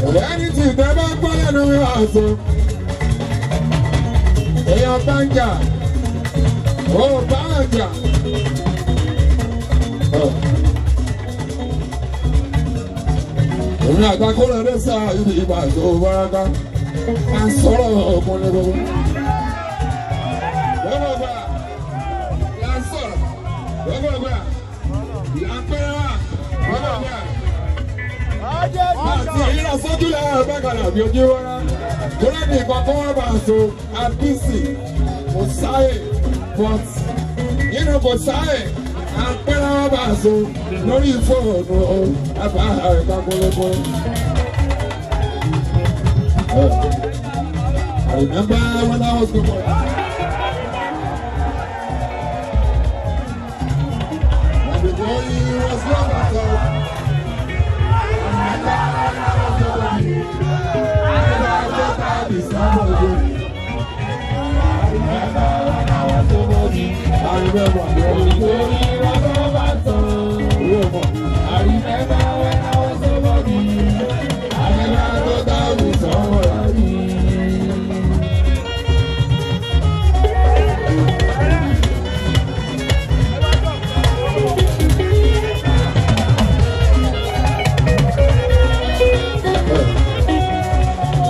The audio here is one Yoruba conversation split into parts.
Ẹni tí ìtẹ́ bá gbọ́ lẹ́nu mi wà sọ. Èèyàn bá ń jà, ó bá ń jà. Èmi àgbàkúrò rẹ̀ sá ibi ìgbà tó bára ká ń sọ̀rọ̀ ọkùnrin gbogbo. Gbogbo gbà là ń sọ̀rọ̀, gbogbo gbà là ń pẹ́rẹ́ wà, gbogbo gbà. Àti ìrírà sójú làwọn ẹgbẹ́ kan àbí ojú wọ́rá. Torí ní nǹkan tó wọ́n bá ń so àbísì kò sáyè but nínú kò sáyè à ń pẹ́rẹ́ wọ́n bá ń so lórí fóònù àbá àìká gbogbo. I remember when I was growing up. When the boy was young at all. I remember I remember when I was nobody. I never thought I would be somebody.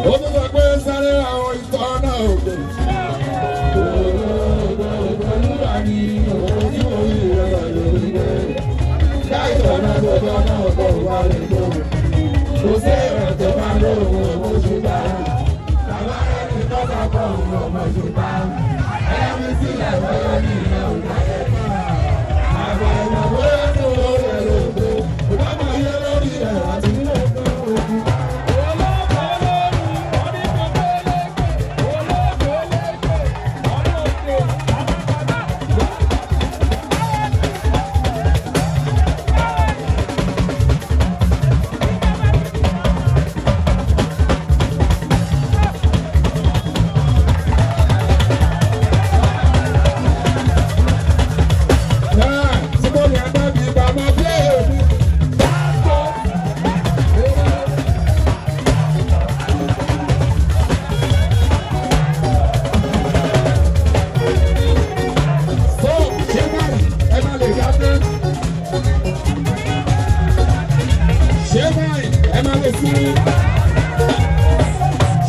Ó tún sọ pé sáré àwọn ìtọ́ náà òkè. Kò sí èrò tó máa lóhùn owó ṣùgbọ́n àwọn ẹni tó bá kọ́ òun ọmọ ṣùgbọ́n ẹni sílẹ̀ bóyá ní ilẹ̀ òkè. Àgbà ìmọ̀ bóyá ní owó rẹ̀ lóko, ìbámu yé lórí ẹ̀ àti nílò òkú.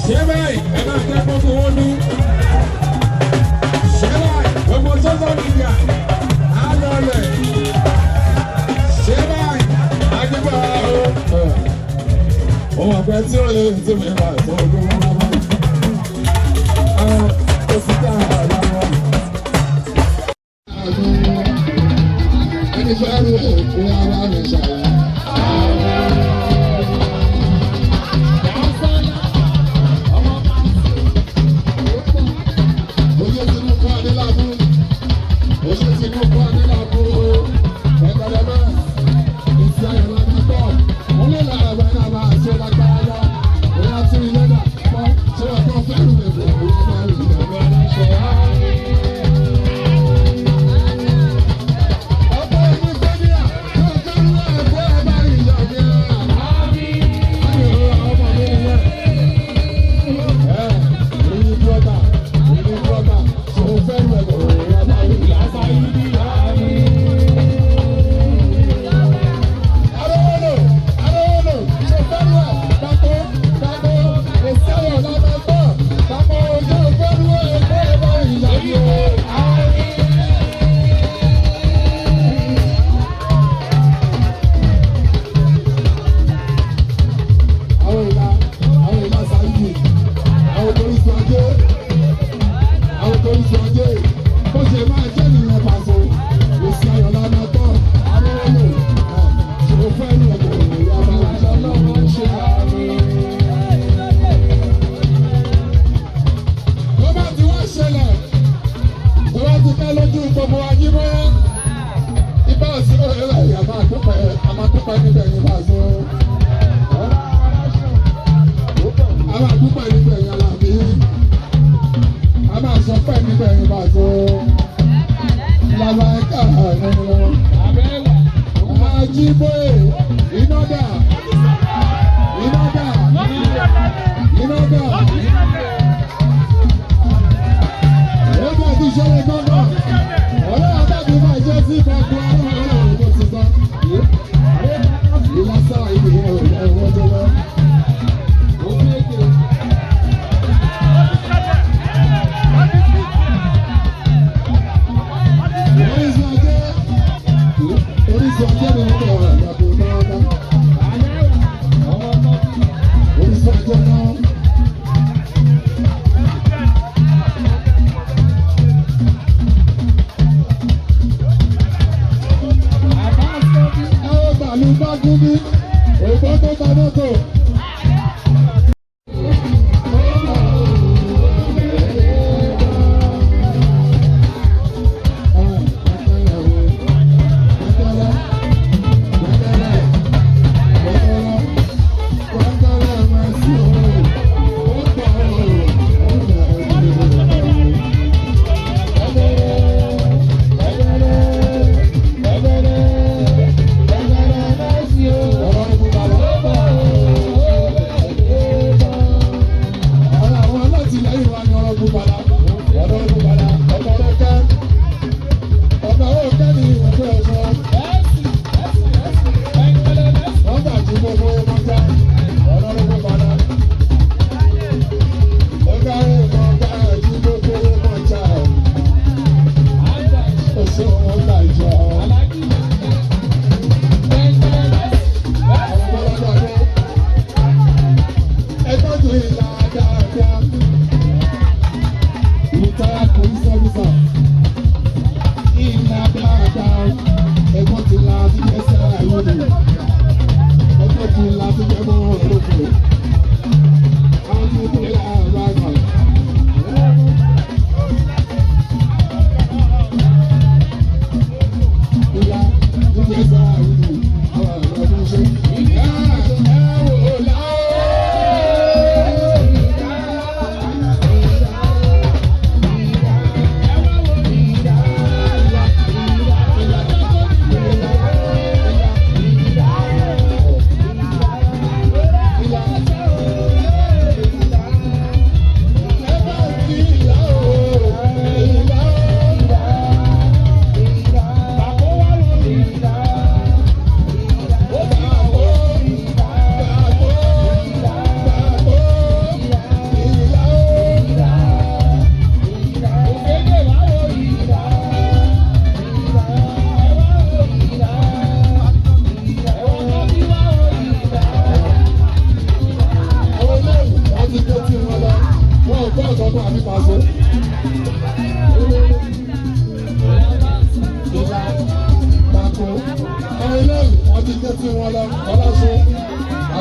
Ṣé báyìí ẹ máa jẹ́ gbogbo wọn ní? Ṣé báyìí gbogbo social media á lọlẹ̀? Ṣé báyìí àdúgbò o? Ohun àgbẹ̀ tí ó lè tí mi máa tó ogún wọn lọ́wọ́. Ó sì dá àlá wọn. Ẹni fẹ́ rú òkú ara mi ṣàlàyé. Ajiboye, Inoda, Inoda.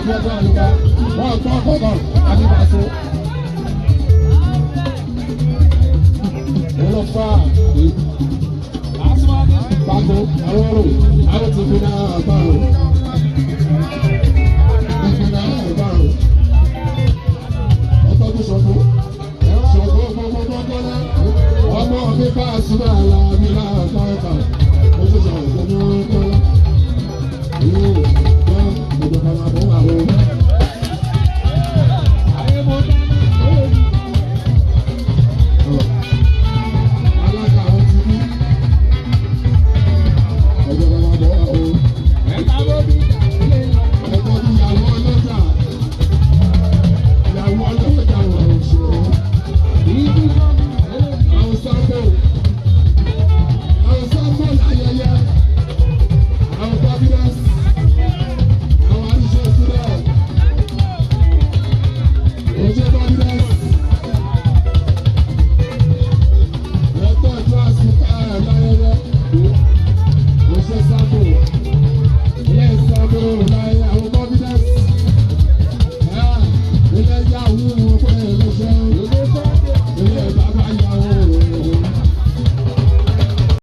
Abíọ́dún Àlùkò wọ́n gbọ́ kọ̀ọ̀kan àti Pàṣẹ. Olọ́fà Pàkó àwọn ọ̀rọ̀ àwọn ti fi náà bá wọn.